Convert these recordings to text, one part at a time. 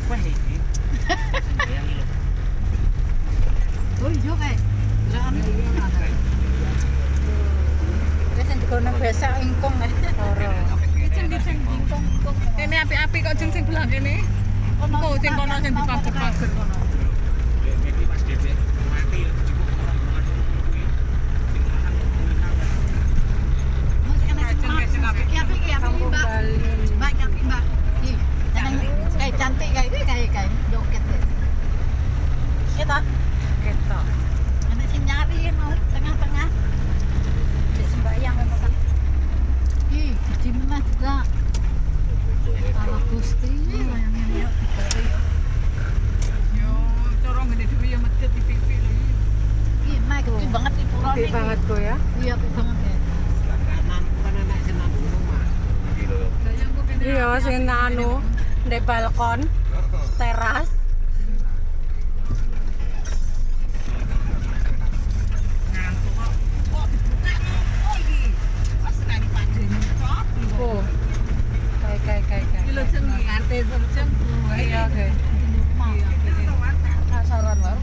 Wah iki. Sembayang iki lho. Oh iya kae. Lah anu Wis sing digono besak ingkung eh. Ora. Iki sing Ingkung ingkung. kene apik-apik kok jeng sing belah kene. Engko sing kono sing dipager-pager kono. Dek iki pas dhewe mati lho dijupuk rombongan ngono kuwi. Sing lanang kriminal. Iki apik iki apik Kampung Mbak. Bali. Mbak iki apik Mbak. Iki kayak cantik kayak iki kayak kayak joget. Kita Ketok. ana sing nyari no tengah-tengah. Dek sembayang memang. Ih, gede meneh juga. Kalau Gusti kaya ngene yo digawe yo. Yo cara ngene dhewe yo masjid di TV lho iki. Ih, mak gede banget iki purane. Apik iki. banget kok ya. Iya, apik banget ya. Sebelah kanan kan enak sing nang rumah. Iki lho. Lah yang kok kene. Iya, sing anu ndek balkon, teras. Ngantuk kok. Kok dibuka ngopo iki? Wes senani padene kok. Oh. Kayak kayak kayak kayak. Iki lho jeng iki. Jeng. Iya, oke. Iya, Penasaran baru.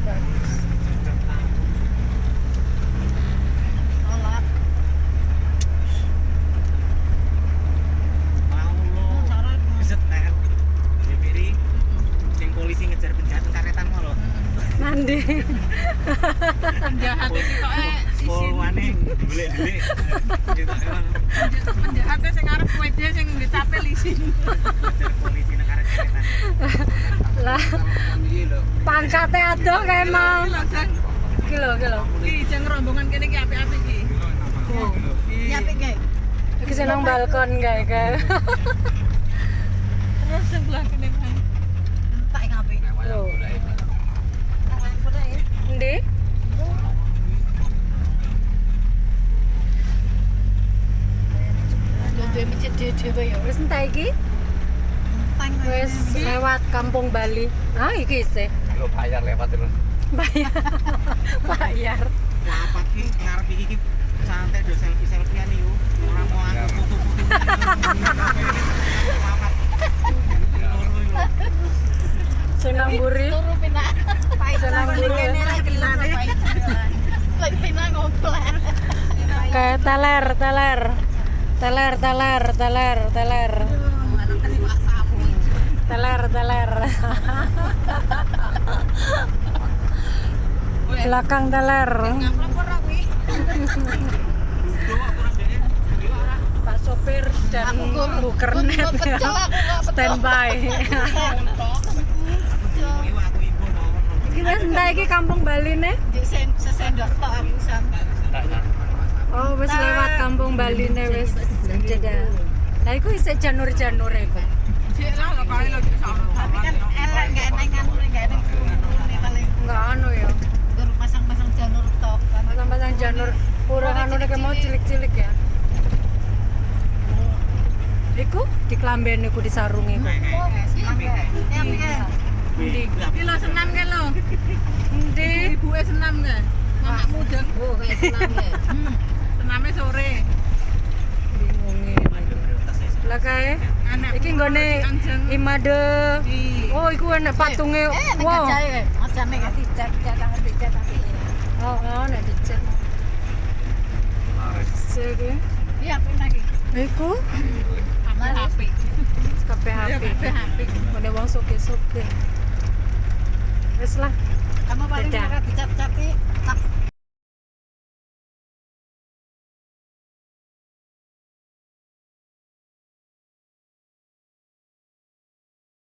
Bagus. Sholat. Mau lo. Keset kan. Dipiri sing polisi ngejar penjahat nang karetan mau lho. Mandi. Penjahat iki kok isin. Polwane delik-delik. Gitu emang Penjahatnya sing arep kowe sing dicapel isin. ngejar polisi nang karet-karetan. Lah, pangkate adoh kae mau. Iki lho jeng. Iki lho, iki lho. Iki jeng rombongan kene iki apik-apik iki. Oh. Iki apik kae. Iki sing nang balkon kae kae. Terus sebelah kene Bang. Entak yang apik. Lho. Nang kono ya. Endi? Yo duwe masjid dhewe-dhewe ya. Wis entek iki? Enteng. Wis lewat Kampung Bali. Ah, iki isih. Lo bayar lewat terus. Bayar. Bayar. Papat ki ngarep iki ki santai do selfie-selfiean yo. Ora mau aku foto-foto. Papat. Loro iki lho. Sing nang mburi. Turu penak. Sing nang mburi. Kene lagi lane. Lagi penak ngoplek. Kayak teler, teler. Teler, teler, teler, teler. Teler, teler. Belakang teler. Ngaplok ora kuwi? Pak sopir dan Bu Kernet Aku ya. pecel aku kok pecel. Standby. Aku ibu mau. Iki wis entek iki Kampung Bali ne. Sesendok tok aku sampe. Oh, wis lewat Kampung Bali ne wis. Dadah. Lah iku isih janur-janur iku. Jek lah lho kae lho jek sono. Tapi kan elek enggak eneng anu enggak eneng kurune paling Enggak anu ya. baru pasang-pasang janur tok. Pasang-pasang janur kurang anu nek mau cilik-cilik ya. Iku di klamben iku disarungi. Iya, apik ya. Endi? Iki lho senam ke lho. Endi? Ibuke senam ke. Mamakmu jeng. Oh, kayak senam ya. Sename sore. Bingungin. Lah kae Anak iki nggone Imade. Oh, iku enek patunge. Eh, nek Wow. gajahe, ngajane kae. Dicat-cat tangan dicat apik. Oh, oh, nek dicet. Sik. Iya, apik nek iki. Iku apik. kabeh Iya, apik. kabeh apik. Ngene wong soge-soge. Wis lah. Kamu paling Dadah. ora dicat-cat iki.